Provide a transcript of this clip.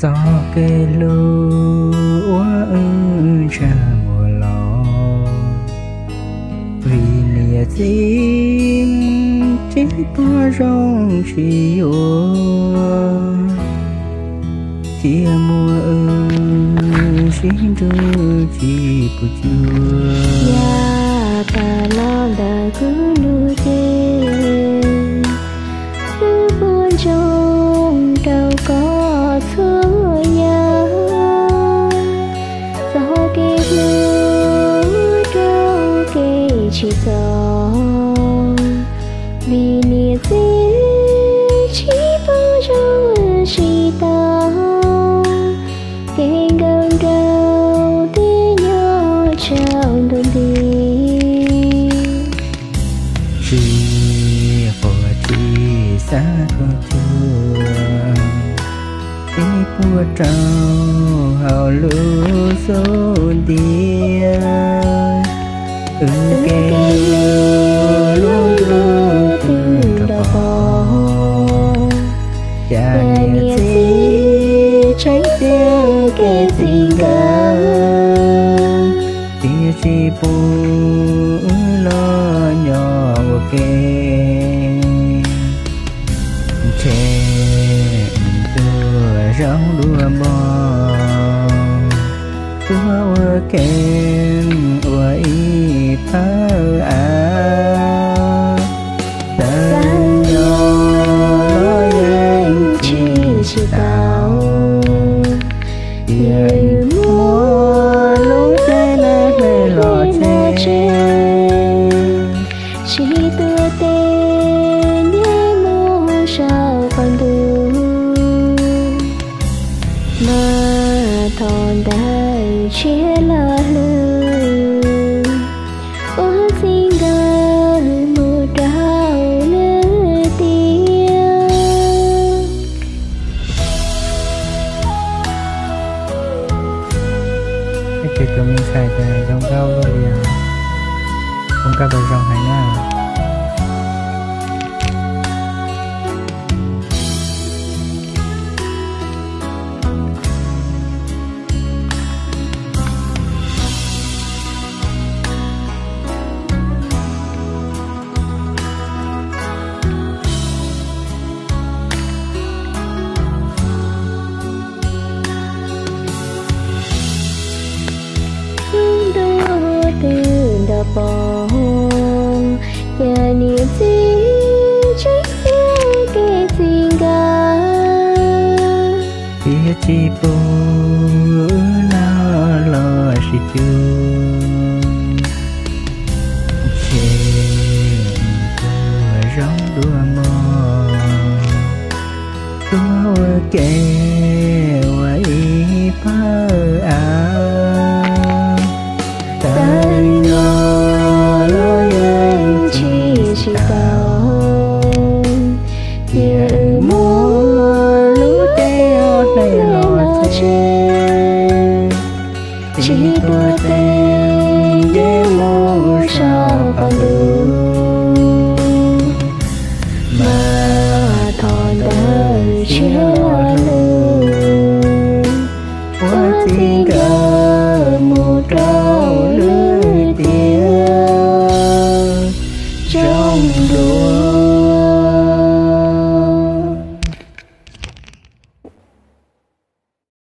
Tog kev hlub uas wb ntsaj muag los, vim niam txiv tsis pom zoo tsis yuav, cia muab wb sib nrug tsis pub cuag. Yam tas los ntawm kuv lub cev, wb puas ntsoog rau koj txhua yam. Txoj kev hlub rau kev tsis txaus, vim niam txiv tsis pom zoo wb sib tau, kev nkauj nraug twb nyob tsaus ntuj nti. Tsis quav tsis xav koj cuag, ib puas rau hauv lub xub ntiag. Wb kev hlub lub ntuj twb nrog pom, cas niam txiv tseem tiag kev txij nkawm, tiam sis pub wb los nyob ua ke. Ntshe tuag zoo dua mog, tuag ua ke ua ib phawj av. Tawm los los yeej tsis tsis tau, cia muab lub caij no hle los tseg. Sib tuav tes nyiag mus saum qaum ntuj, mas thov ntawm tsiaj los hlwb, ua txij nkawm mus rau lwm tiam. Ces tus me ntxhais ces zoo nkauj luaj li os. Zoo nkauj tau zoo heev na. Lub ntuj twb nrog pom, cas niam txiv tseem tiag kev txij nkawm, tiam sis pub wb los sib cuag. Ntshe tuag zoo dua mog, tuag ua ke ua ib phawj av. Tawm los los yeej tsis tsis tau, cia wb muab lub caij no hle los tseg. Tsis tuav